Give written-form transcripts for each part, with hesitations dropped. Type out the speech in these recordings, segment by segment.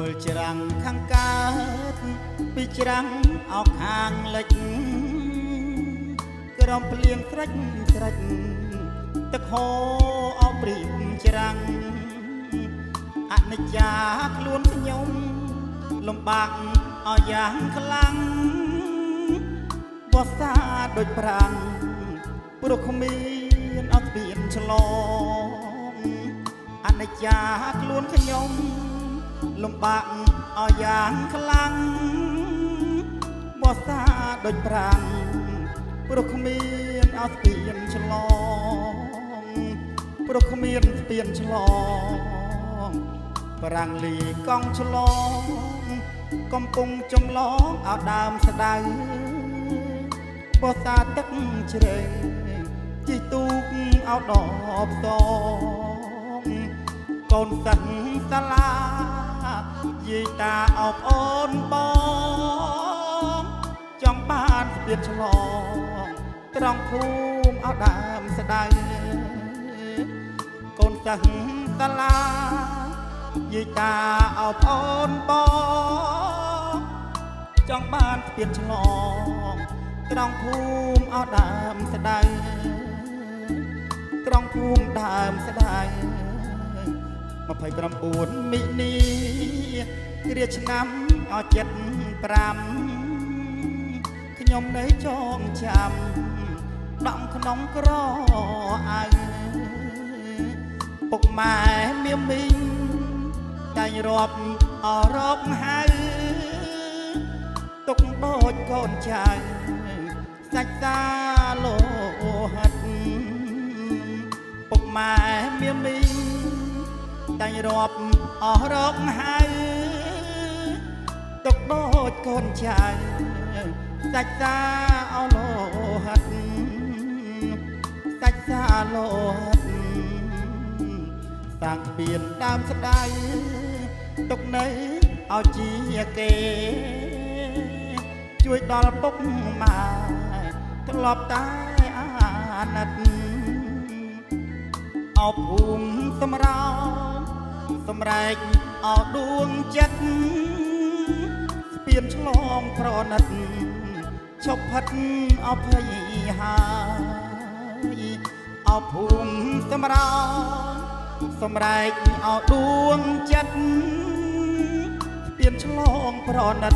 មើលច្រាំងខាងកើតពីច្រាំងអោខាងលិចក្រំភ្លៀងត្រិចត្រិចទឹកហូរអោព្រៀបច្រាំងអនិច្ចាខ្លួនខ្ញុំលំបាកអោយ៉ាងខ្លាំងវស្សាដូចប្រាំងព្រោះគ្មានអត់ស្ពានឆ្លងអនិច្ចាខ្លួនខ្ញុំ លំបាកអោយ៉ាងខ្លាំងបោះសាដូចប្រាំងព្រោះគ្មានអោស្ពានឆ្លងព្រោះគ្មានស្ពានឆ្លងប្រាំងលីកង់ឆ្លងកំពុងចម្លងអោដើមស្ដៅបោះសាទឹកជ្រៅជីទូកអោដបសងកូនសិស្សសាលា យាយតាអោបអូនបងចង់បានស្ពានឆ្លងត្រង់ភូមិអោដើមស្ដៅកូនសិស្សសាលាយាយតាអោបអូនបងចង់បានស្ពានឆ្លងត្រង់ភូមិអោដើមស្ដៅត្រង់ភូមិដើមស្ដៅ 29មិនិនាគ្រាឆ្នាំអ75ខ្ញុំនៅចងចាំដងក្នុងក្រអៅពុកម៉ែមៀមីងតែងរាប់អរកហៅទុកដូចកូនចៅសាច់សាលោហិតពុកម៉ែមៀមីង តែងរាប់អស់រកហៅទុកដូចកូនចៅសាច់សាអលោហិតសាច់សាលោហិតសាងពៀនដើមស្ដៅទុកនៅឲ្យជាគេជួយដល់ពុកម៉ែធ្លាប់តែអាណិត អោភូមិសម្រោសម្រែកអោដួងចិត្តស្ពានឆ្លងប្រណិតឈប់ផិតអភ័យហើយអោភូមិសម្រោសម្រែកអោដួងចិត្តស្ពានឆ្លងប្រណិត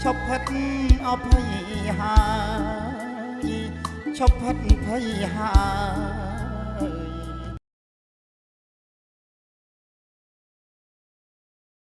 ឈប់ផិតអភ័យហើយឈប់ផិតភ័យហើយ។